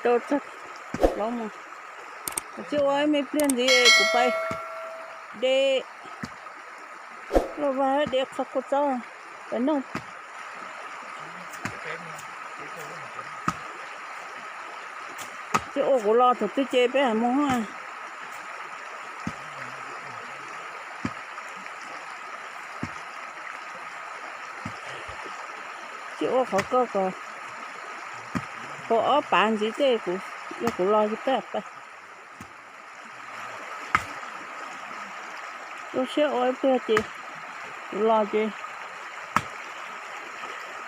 Tau txog plaub moos, kuv tsis ua ib me pliag ntxiv kuv pais de lauj vag, de qhov kua txob pais noj. Tsis ua kuv los thaum twg ces peb mam mus. Tsis ua qhov ko kom, kom ob pav ntxiv tej, kuv, yog kuv los ces peb mam pais. Ua siab ua ib pliag ces kuv los ces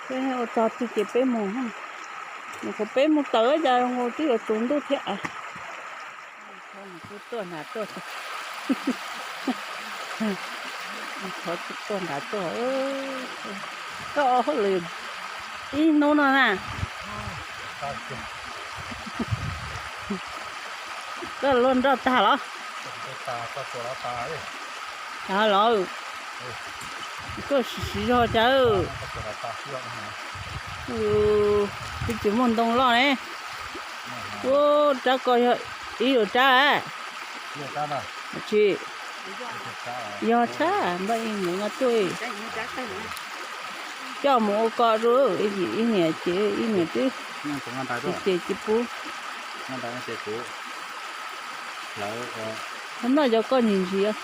peb ua txog twg ces peb mus. Nws qhuav peb mus tawm cas zoo twb yuav tsaus ntuj thiab. Tuaj nram tuaj, tuaj nram tuaj, koj hauj lwm ib hnub no na. Koj luaj nroj tag los? Los, koj siv zog cas. Twb tsis muaj ntoo loj ne. Ua rab ko yog ib yam rab. Tsis yog tshab npaj ib nus no tuaj. Coj mus ua ko rau ib niam ces ib niam twb ces tsis pub. Noj cov koj ntsis ntsis.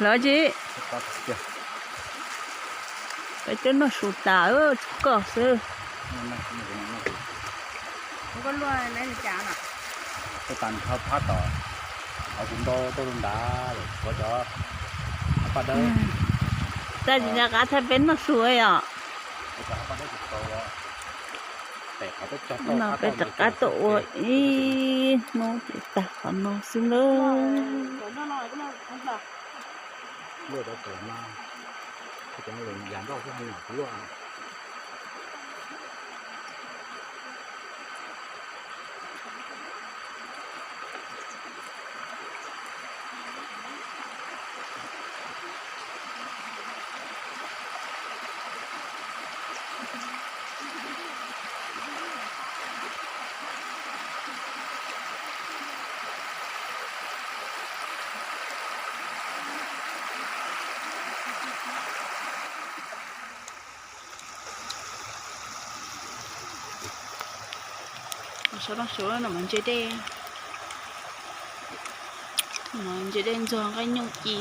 Lawv tsis, peb twb noj su tas tsis koj xwb. Tab sis nco qab thaij peb noj su yom. No peb rov qab tuaj ua ib hnub ces tag qhov no xwb nawb. Sawv daws sawv no mas ntses dej, no ntses dej ntxuag nqaij nyooj ci.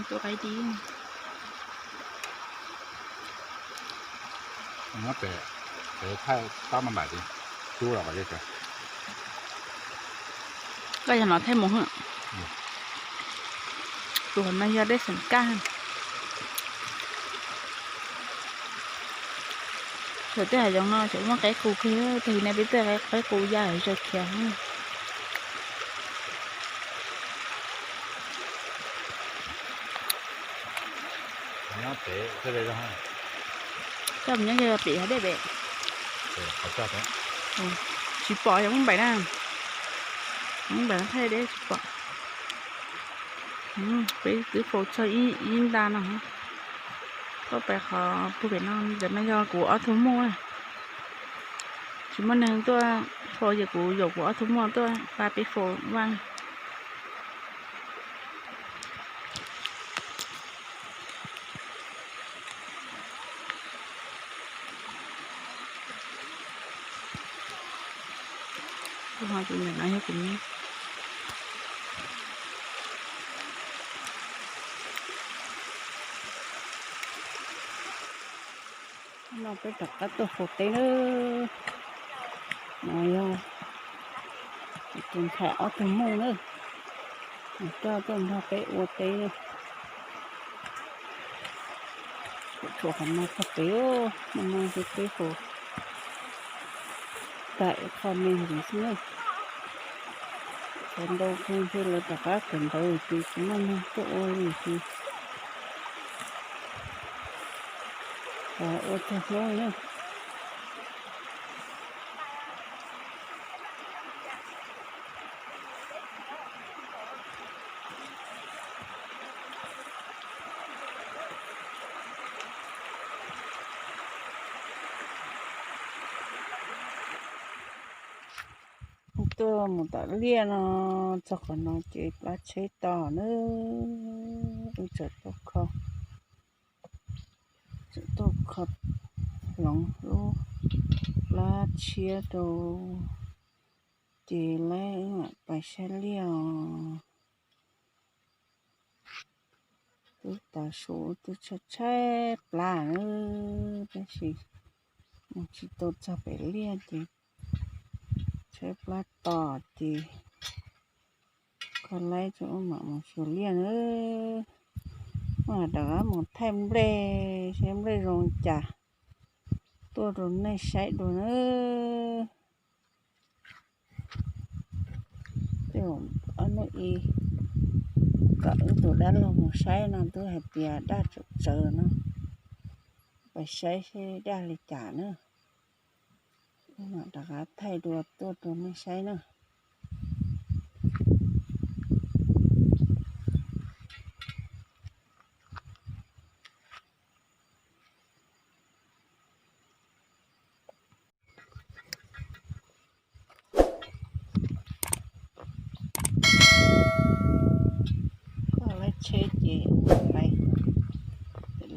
Tuaj qaib dib. Pem, pem thaij pab maj npaim li, cub los qhov. Koj yog no thaij mus. Tus no yog dej xeem kaj. Thaum tej hav zoov no tseem muaj qaib qus kawg, tag kis no peb tej qaib qus ya zaws khiav. Coj mus nyob pem hav dej pem. Tsis pom yog muab npaim na. Muab npaim no thaij deb tsis pom. Peb twb faus txog ib nta no. Tuaj pem qhov puag pem no, ntawm no yog kuv ob tug muj. Tsis muaj neeg tuaj faus ces kuv yuav kuv ob tug muj tuaj pab peb faus vaj. Tus ntawm no yog kuv. No peb rov qab tuaj faus teb lawm. No yog tus ntxhais ob tug muj na, coj tuaj nrog peb ua teb. Kuv tshuav qhov no txog pem, no no ces peb faus tag ib qho me ntxiv xwb na. Tshuav ntau kawg ntshe lawv rov qab kawm ntawv ces tsis muaj neeg tuaj ua li ces Ua tag hnub na. Tuaj mus tom liaj no, txog qhov no ces plab tsheb to na. Wb txawm tuaj kho, txawm tuaj kho hloov lub plab tshiab rau ces lawv mam pais saib liaj os. Twb tav su twb tshaib tshaib plab na, tab sis mus tsis tau txog pem liaj ces tshaib plab to ces kho laib tso wb mam mus xyuas liaj na. Wb mam rov qab mus thaij nplej seb nplej zoo li cas tuaj rau nej saib dua na. Tej zaum ob hnub ib kom wb tus dab laug mus saib no twb hais tias daj tsawv tsawv no, pais saib seb daj li cas na. Wb mam rov qab thaij dua tuaj rau nej saib na. Koj lawv tsheb ces pais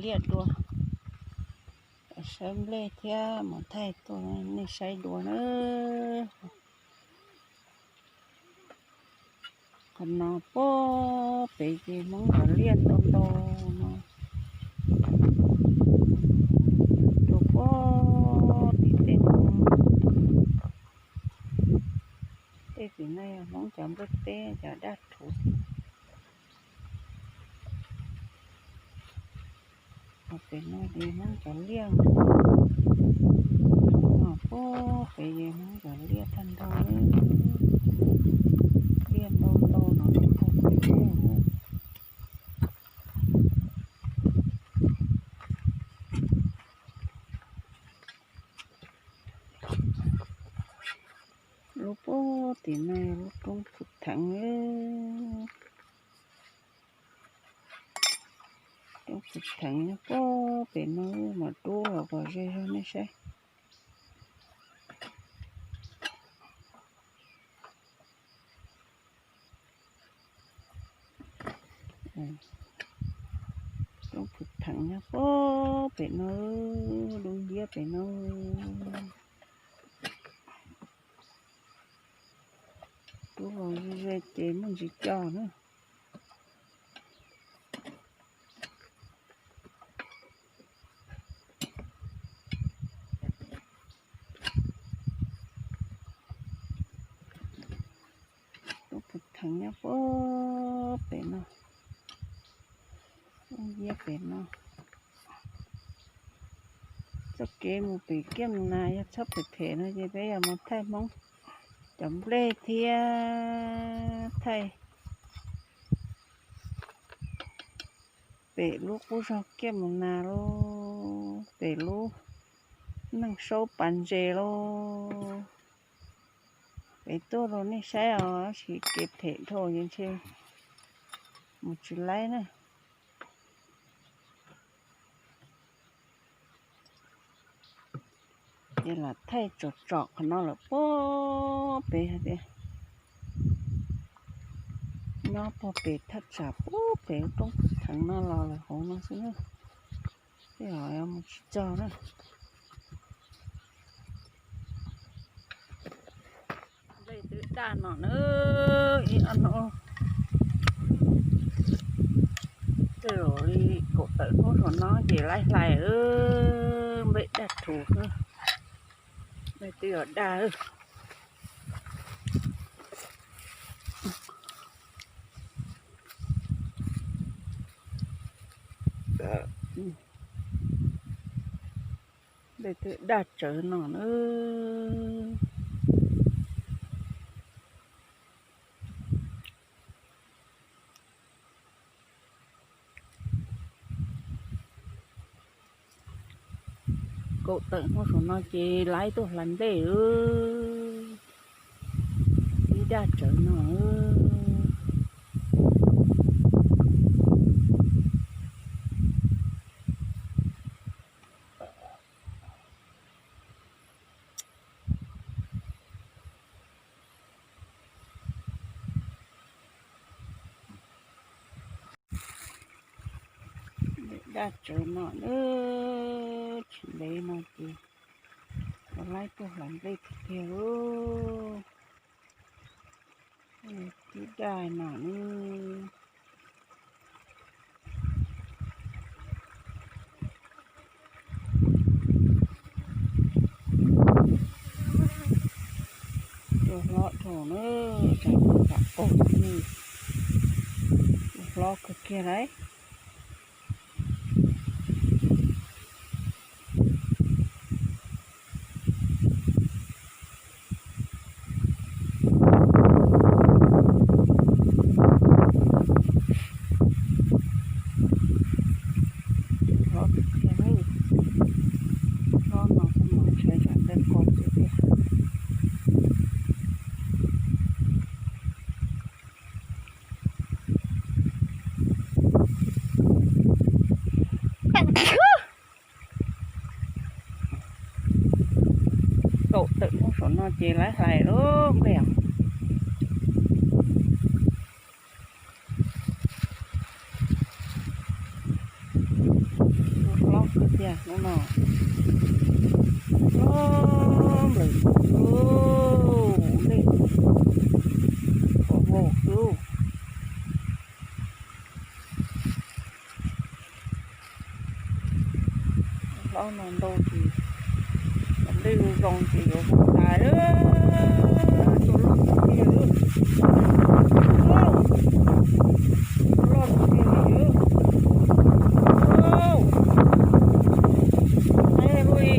liaj dua, saib nplej thiab mus thaij tuaj nej saib dua na. Qhov no puag pem ces Hmoob cov liaj ntau ntau no, rau puag tim tej no. Tej tim no yog Hmoob cov nplej teb cov daj rhuv. Pem no ces Hmoob cov liaj, puag pem ces Hmoob cov liaj tag nrho, liaj ntau ntau no puag pem. Lub puag tim no lub roob Phus Theev, roob Phus Theev puag pem no, mam rub los kom ze zog nej saib. Roob Phus Theev nyob puag pem no, dub nciab pem no. Rub los ze ze ces muaj ntsis co na. Roob Phus Theev nyob puag pem no, dub nciab pem no. Txoj kev mus pem Kiab Mus Nas yog txhob phem phem no ces peb yuav mus thaij Hmoob cov nplej thiab thaij pem lub qub zog Kiab Mus Nas lauj, pem lub Neej Saub Pas Ntses lauj. Peb tuaj rau nej saib os, tab sis kev phem dhau ces ntshe mus tsis laib na. Ces lam thaij tsom tsom qhov no lawm puag pem hais tias nyob puag pem thaj tsam puag pem roob Phus Theev no los lawm hauv no xwb na. Tej zaum mus tsis txog na. Nplej twb daj no na, ib ob hnub, tej zaum li kaum tawm hnub saum no ces laib hlais, nplej daj rhuv xwb. Nplej twb yuav daj. Nplej twb daj tsawv no na. Kaum tawm hnub saum no ces laib tuaj hlais nplej. Ib daj tsawv no. Daj tsawv no na, tsis ntev no ces laib tuaj hlais nplej tiag tiag. Tib daj no na. Cua hlob dhau na, tsam no tsam qaug ne. Cua hlob kawg kiag lauj. Hlob tiag tiag, hlob no kuj mus ntshe tsam ntawm ko xwb tiag. Kaum tawm hnub saum no ces laib hlais lub nplej os. Hlob kawg tiag hnub no. Hlob nplawm, nplej qhov vau xwb. Hlob no ntau ces cov nplej zoo zoo ces yuav hu tas. Cua loj tiag tiag, cua loj tiag tiag li.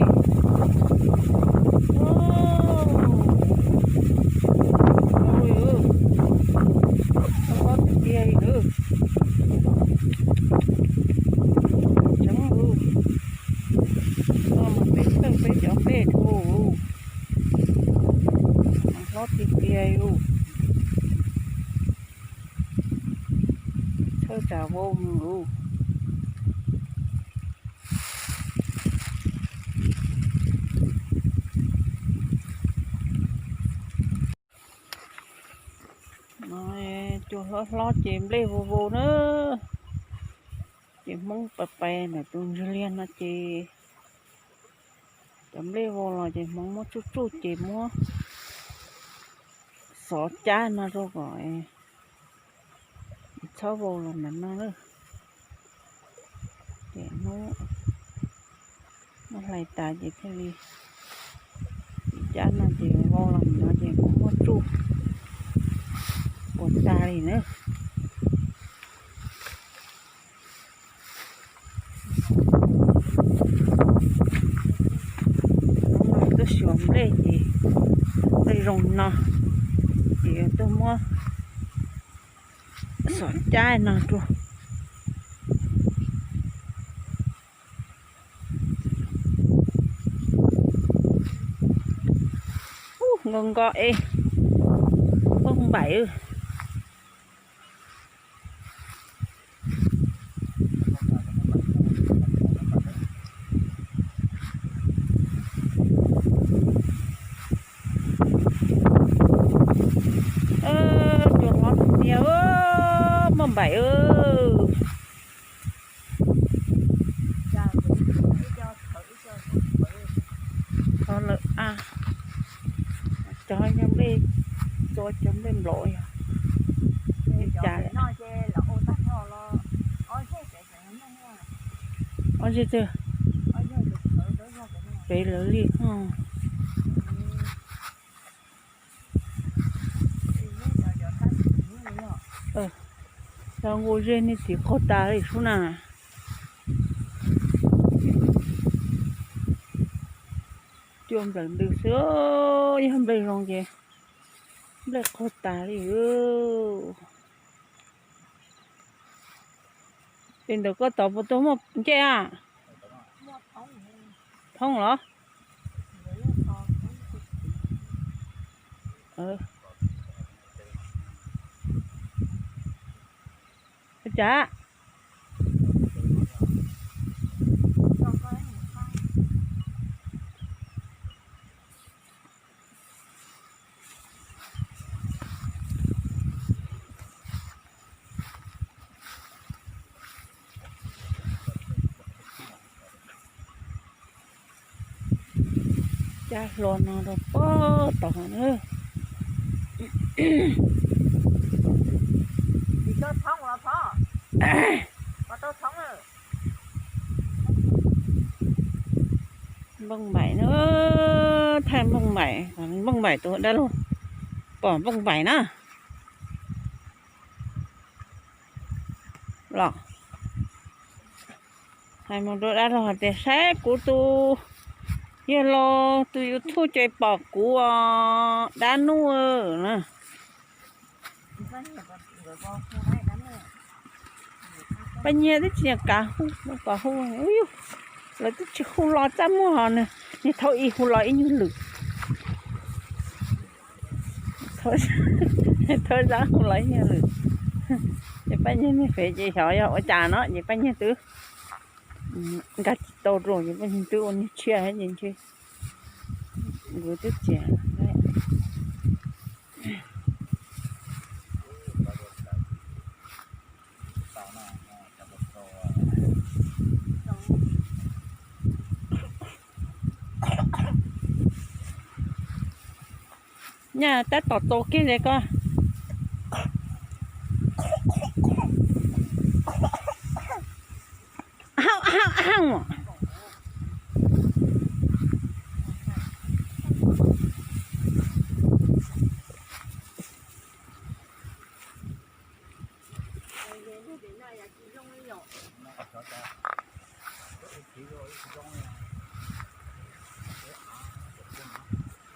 Hlob tiag tiag li. Tseeb, no mas peb txhawj peb cov nplej dhau, hlob tiag tiag li. Txhawj tsam vau mus. No cua hlob hlob ces nplej vau vau na. Ces Hmoob pais pais ntawm tus ntswg liag no ces cov nplej vau los ces Hmoob muab tsuj tsuj ces muab xov cab no rau kom txhob vau los ntawm no na. Ces Hmoob muab hlais tas ces thiaj li cab no ces vau los ntawm no ces Hmoob muab tsuj ua tag li na. Tuaj xyuas nplej ces nplej zoo no ces tuaj muab xov cab no rau. Ub, nkoj nkoj es poob npaim. Cua hlob tiag tiag, muaj npaim. Thov lawm a, cov yog nplej, cov nplej nplov yog li cas lawm? Ob zeg twg? Pem lawv li ho. Cov nqus zej nej txiv qaug tas li sub na. Cua nplawm ntws xwb, yog nplej zoo ces nplej qaug tas li. Ces ntawm koj tod puas tau muaj ncej a? Thoob los? Ua cas? Cab hlua no rau pem tod na. Npoj Npaim na, thaij Npoj Npaim, Npoj Npaim tus dab laug, pom Npoj Npaim na. Los hais mus rau dab laug hais tias saib kuv tus, yog los tus YouTube ces pom kuv os dab nuj na. Paj Nyiag twb tsis nyiam kav hu, kom hu, lawv twb tsis hu los txaj muag hos nws, nws thaum ub hu los ib nyuag lwm. Thaum ub hu los ib nyuag lwm. Ces Paj Nyiag niag fev ces xyov yog ua cas no ces Paj Nyiag twb nkag tsis tau rau ces Paj Nyiag twb ua niag tshiab ces ntshe nkawd twb txiav. Nyaj tab tom txaus kiag li koj.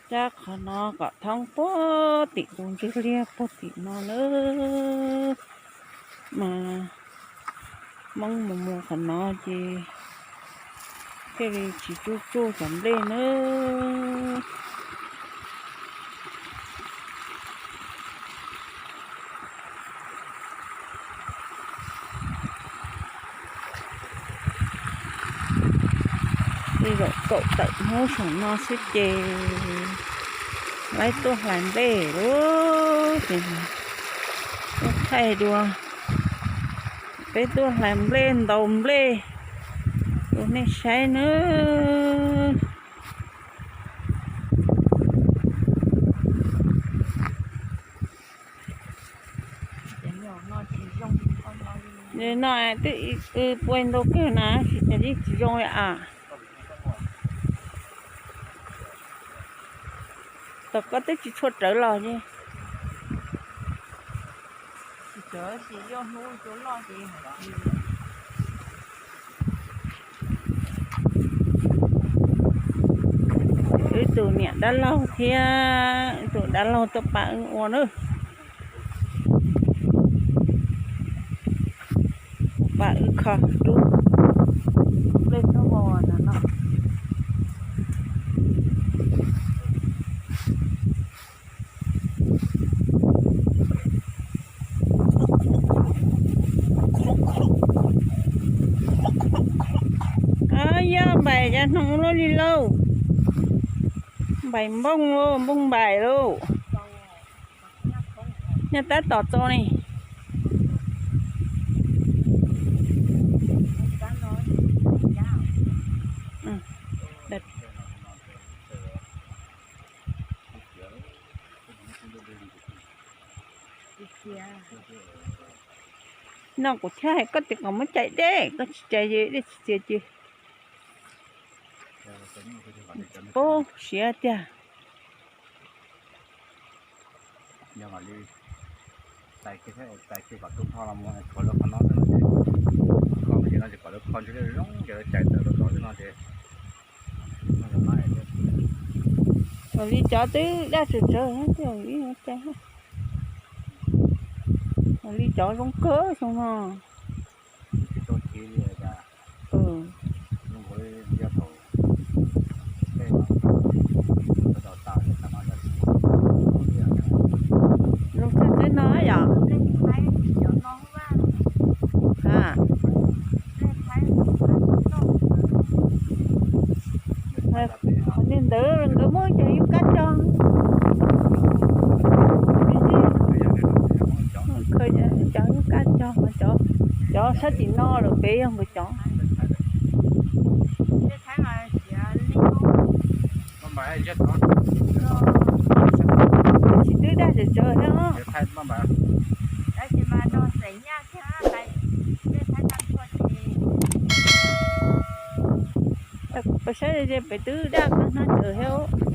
Cab qhov no kom thoob puag tim tus ntug liaj puag tim no nawb. Mas Hmoob mus mus qhov no ces thiaj li tsis tsuj tsuj cov nplej nawb. Tej zaum kaum tawm hnub saum no xwb ces laib tuaj hlais nplej lawm ces tuaj thaij dua. Peb tuaj hlais nplej ntaus nplej rau nej saib nawb. No twb pua ntau kawg na, tsis tas yeej tsis zoo li as. Tom koj twb tsis tshua rawv los ces. Wb tus niam dab laug thiab wb tus dab laug tuaj pab wb ua nawb. Pab wb kho rub nplej tub vau no no. Yog npaim cas hnoos luaj li lauj. Npaim npooj lauj, npooj npaim lauj. Nyob tab tom txo ne. No kuv thiaj hais koj tias kom muab cais dej, koj tsis cais ces dej tsis txias ces. Pub siav tiag. Ua li cov twb daj tsawv tsawv, ua li cov zoo kawg xyoo no. Cov lub kab cog mas cov, cov sab tim no lawm pem yog npaum cov. Tsis twb daj tsawv tsawv thiab. Peb saib ze pem twb daj kab hnab tsawv thiab.